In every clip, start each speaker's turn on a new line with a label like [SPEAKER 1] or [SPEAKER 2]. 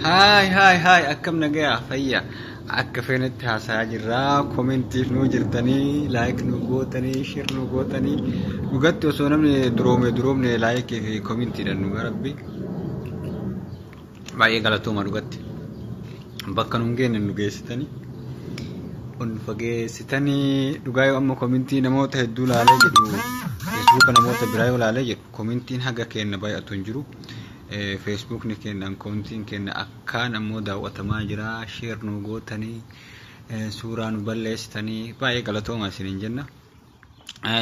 [SPEAKER 1] Haay haay haay, akkam nagayaa fayya? Akka feenetti haasayaa jirraa, koomentiif nuu jirtanii, like nu gootanii, share nu gootanii. Dhugatti osoo namni duroome duroomne like fi koomentiidhaan nu garabbi. Baay'ee galatooma dhugatti. Bakka nu hin geenne nu geessitanii. Ol nu fageessitanii. Dhugaa yoo amma koomentii namoota hedduu laalee jedhu, feesbuuka namoota biraa yoo laalee jedhu, koomentiin haga keenna baay'atu hin jiru. Feesbuukni keenya, akkoontiin keenya akkaan ammoo daawwatamaa jira. Share nu gootanii, suuraa nu balleessitanii, baay'ee galatooma isiniin jenna.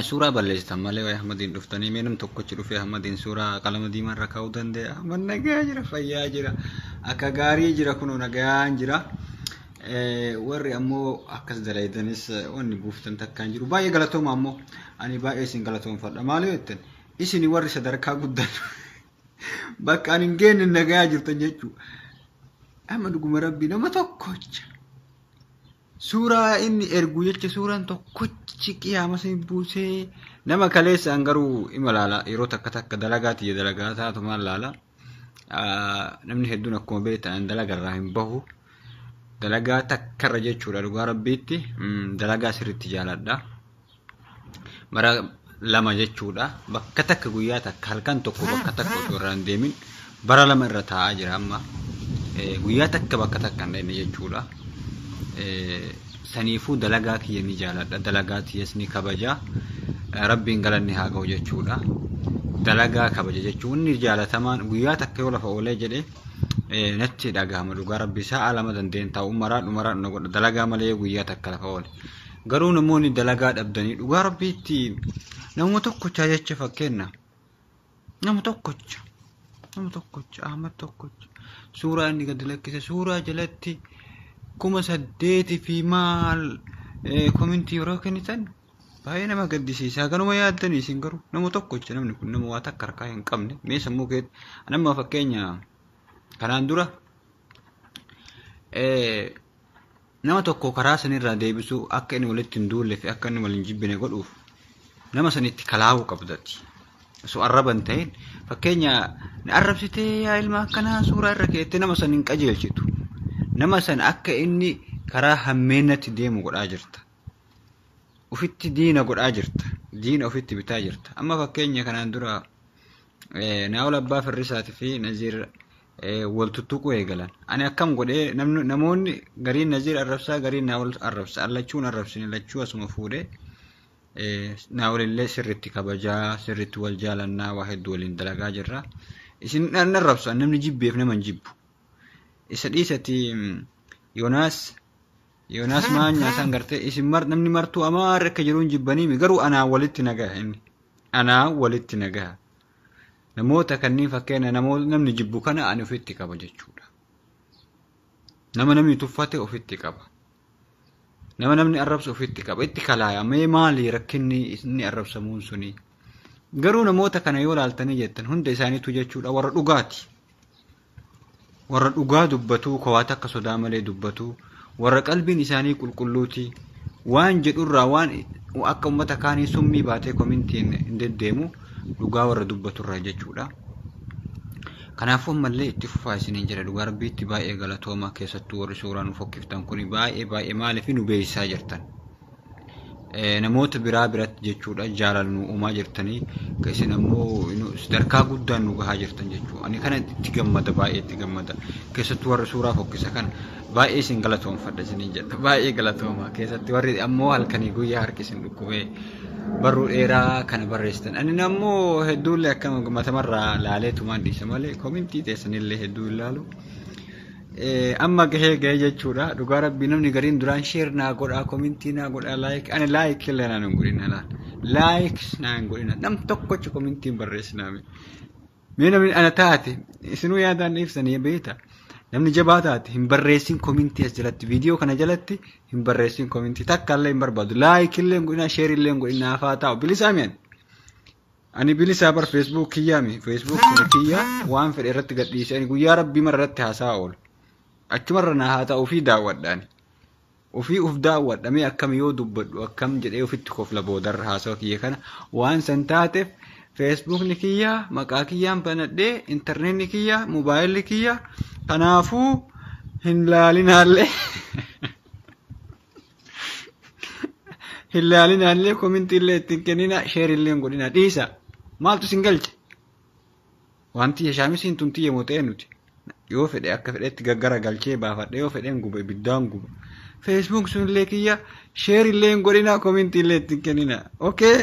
[SPEAKER 1] Suuraa balleessitan malee waa'ee Ahmadiin dhuftanii mee nam tokkochi dhufee Ahmadiin suuraa qalama diimaa irra kaa'uu danda'a. Ahmad nagaa jira, fayyaa jira, akka gaarii jira, kunoo nagaan jira. Warri ammoo akkas dalaydanis wanni buuftan takkaan jiru. Baay'ee galatooma ammoo ani baay'ee isin galatoomfadha. Maal yoo jettan, isin warri sadarkaa guddan bakka ani hin geenne nagayaa jirtan jechuudha. Amma dhuguma rabbii nama tokkocha. Suuraa inni ergu jecha suuraan tokkochi qiyaama sin buusee nama kaleessa an garuu ima laala, yeroo takka takka dalagaa tiyya dalagaa taatu maal laala. Namni hedduun akkuma beektan an dalaga irraa hin bahu. Dalagaa takkarra jechuudha dhugaa rabbiitti dalagaa sirriitti jaaladha. Bara 2 jechuudha. Bakka takka guyyaa takka halkan tokko bakka takka osoo irraa hin deemin bara 2 irra taa'aa jira amma. Guyyaa takka bakka takka hin dhayne jechuudha. Saniifuu dalagaa kiyya ni jaaladha. Dalagaa tiyyas ni kabaja. Rabbiin galanni haa ga'u jechuudha. Dalagaa kabaja jechuun inni jaalatamaan guyyaa takka yoo lafa oolee jedhe natti dhagahama dhugaa rabbi, sa'a 2 dandeen taa'u maraa dhumaraa na godha dalagaa malee guyyaa takka lafa oole. Garuu namoonni dalagaa dhabdanii dhugaa rabbiitti nama tokkochaa jecha fakkeenna. Nama tokkocha. Nama tokkocha. Ahmad tokkocha. Suuraa inni gadi lakkise suuraa jalatti 8000 fi maal komintii yeroo kennitan baay'ee nama gaddisiisa. Ganuma yaaddanii isin garuu nama tokkocha, namni kun nama waa takka harkaa hin qabne mee sammuu keetti nama fakkeenya kanaan dura nama tokko karaa sanirraa deebisuu, akka inni walitti hin duulle fi akka inni wal hin jibbine godhuuf nama sanitti kalaa'uu qabdati. Osoo arraba hin ta'in, fakkeenya na arrabsitee yaa ilma akkanaa suuraa irra keettee nama san hin qajeelchitu. Nama san akka inni karaa hammeennatti deemu godhaa jirta. Ufitti diina godhaa jirta. Diina ofitti bitaa jirta. Amma fakkeenya kanaan dura Naa'ol Abbaa Firrisaatii fi Naziir wal tuttuquu eegalan. Ani akkam godhee, namoonni gariin Naziir arrabsaa, gariin Naa'ol arrabsa. An lachuun arrabsine, lachuu asuma fuudhee Naa'ol illee sirriitti kabajaa, sirriitti wal jaalannaa, waa hedduu waliin dalagaa jirra. Isin nan arrabsu, namni jibbeef nama hin jibbu. Isa dhiisati Yoonaas maanyaa isaan gartee isin mar namni martuu amaarri akka jiruun jibbaniimi, garuu anaa walitti nagaha inni. Anaa walitti nagaha. Namoota kanneen fakkeenya namoota namni jibbu kana ani ofitti qaba jechuudha. Nama namni tuffate ofitti qaba. Nama namni arrabsu ofitti qaba. Itti kalaaya. Mee maali rakkinni inni arrabsamuun suni? Garuu namoota kana yoo laaltanii jettan hunda isaaniitu jechuudha warra dhugaati. Warra dhugaa dubbatuu, ka waa takka sodaa malee dubbatuu, warra qalbiin isaanii qulqulluuti. Waan jedhurraa waan akka ummata kaanii summii baatee komintiin hin deddeemu, dhugaa warra dubbaturraa jechuudha. Kanaafuu ammallee itti fufaa isiniin jedha. Dhugaa rabbiitti baay'ee galatooma, keessattuu warri suuraa nu fokkiftan kuni baay'ee baay'ee, maaliif nu beeksisaa jirtan. Namoota biraa biratti jechuudha jaalala nu uumaa jirtanii, isin ammoo sadarkaa guddaan nu gahaa jirtan jechuudha. Ani kana itti gammada, baay'ee itti gammada. Keessattuu warri suuraa fokkisa kana baay'ee isin galatoomfadha isiniin jedha. Baay'ee galatooma. Keessatti warri ammoo halkanii guyyaa harki isin dhukkubee barruu dheeraa kana barreessitan. Ani ammoo hedduullee akka matamarraa laalee tumaan dhiisa malee komintii teessanillee hedduu hin laalu. Amma gahee gahee jechuudha. Dhugaa rabbii namni gariin duraan share naa godhaa, komintii naa godhaa, like, ani like illee naan hin godhina laal. Like naan hin godhina. Nam tokkochi komintii hin barreessinaa mee. Mee namni ana taate isinuu yaadaan ibsanii beekta. Namni jabaa taate hin barreessin komintii as jalatti, viidiyoo kana jalatti hin barreessin komintii takka illee hin barbaadu. Like illee hin godhina, share illee hin godhina, hafaa taa'u bilisaa mi'an. Ani bilisaa bar, Facebook kiyyaa mi, Facebook kun kiyya, waan fedhe irratti gadhiise. Ani guyyaa rabbii mara irratti haasaa oolu. Achumarra naa haa ta'u, ofii daawwadha ani. Ofii uf daawwadha, mee akkam yoo dubbadhu akkam jedhee ofitti kofla boodarra haasawa kiyya kana. Waan san taateef Facebookni kiyya maqaa kiyyaan banadhee, intarneetni kiyya, mobaayilli kiyya, Kanaafuu hin laalinaallee hin laalinaallee komintiillee ittiin kennina sheerillee hin godhina dhiisa. Maaltu isin galche? Wanti shaamisiin tun tiyya moo ta'e nuti. Yoo fedhe akka fedhetti gaggara galchee baafadhe yoo fedheen guba ibiddaan guba. Facebook sunillee kiyya sheerillee hin godhina komintiillee ittiin kennina. Okay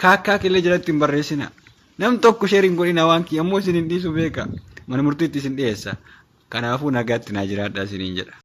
[SPEAKER 1] kaakkaa killee jalatti hin barreessina. Nam tokko share hin godhina waan kiyya ammoo isin hin dhiisu beeka. Mana murtiitti isin dhiyeessa. Kanaafuu nagaatti naa jiraadhaa isiniin jedha.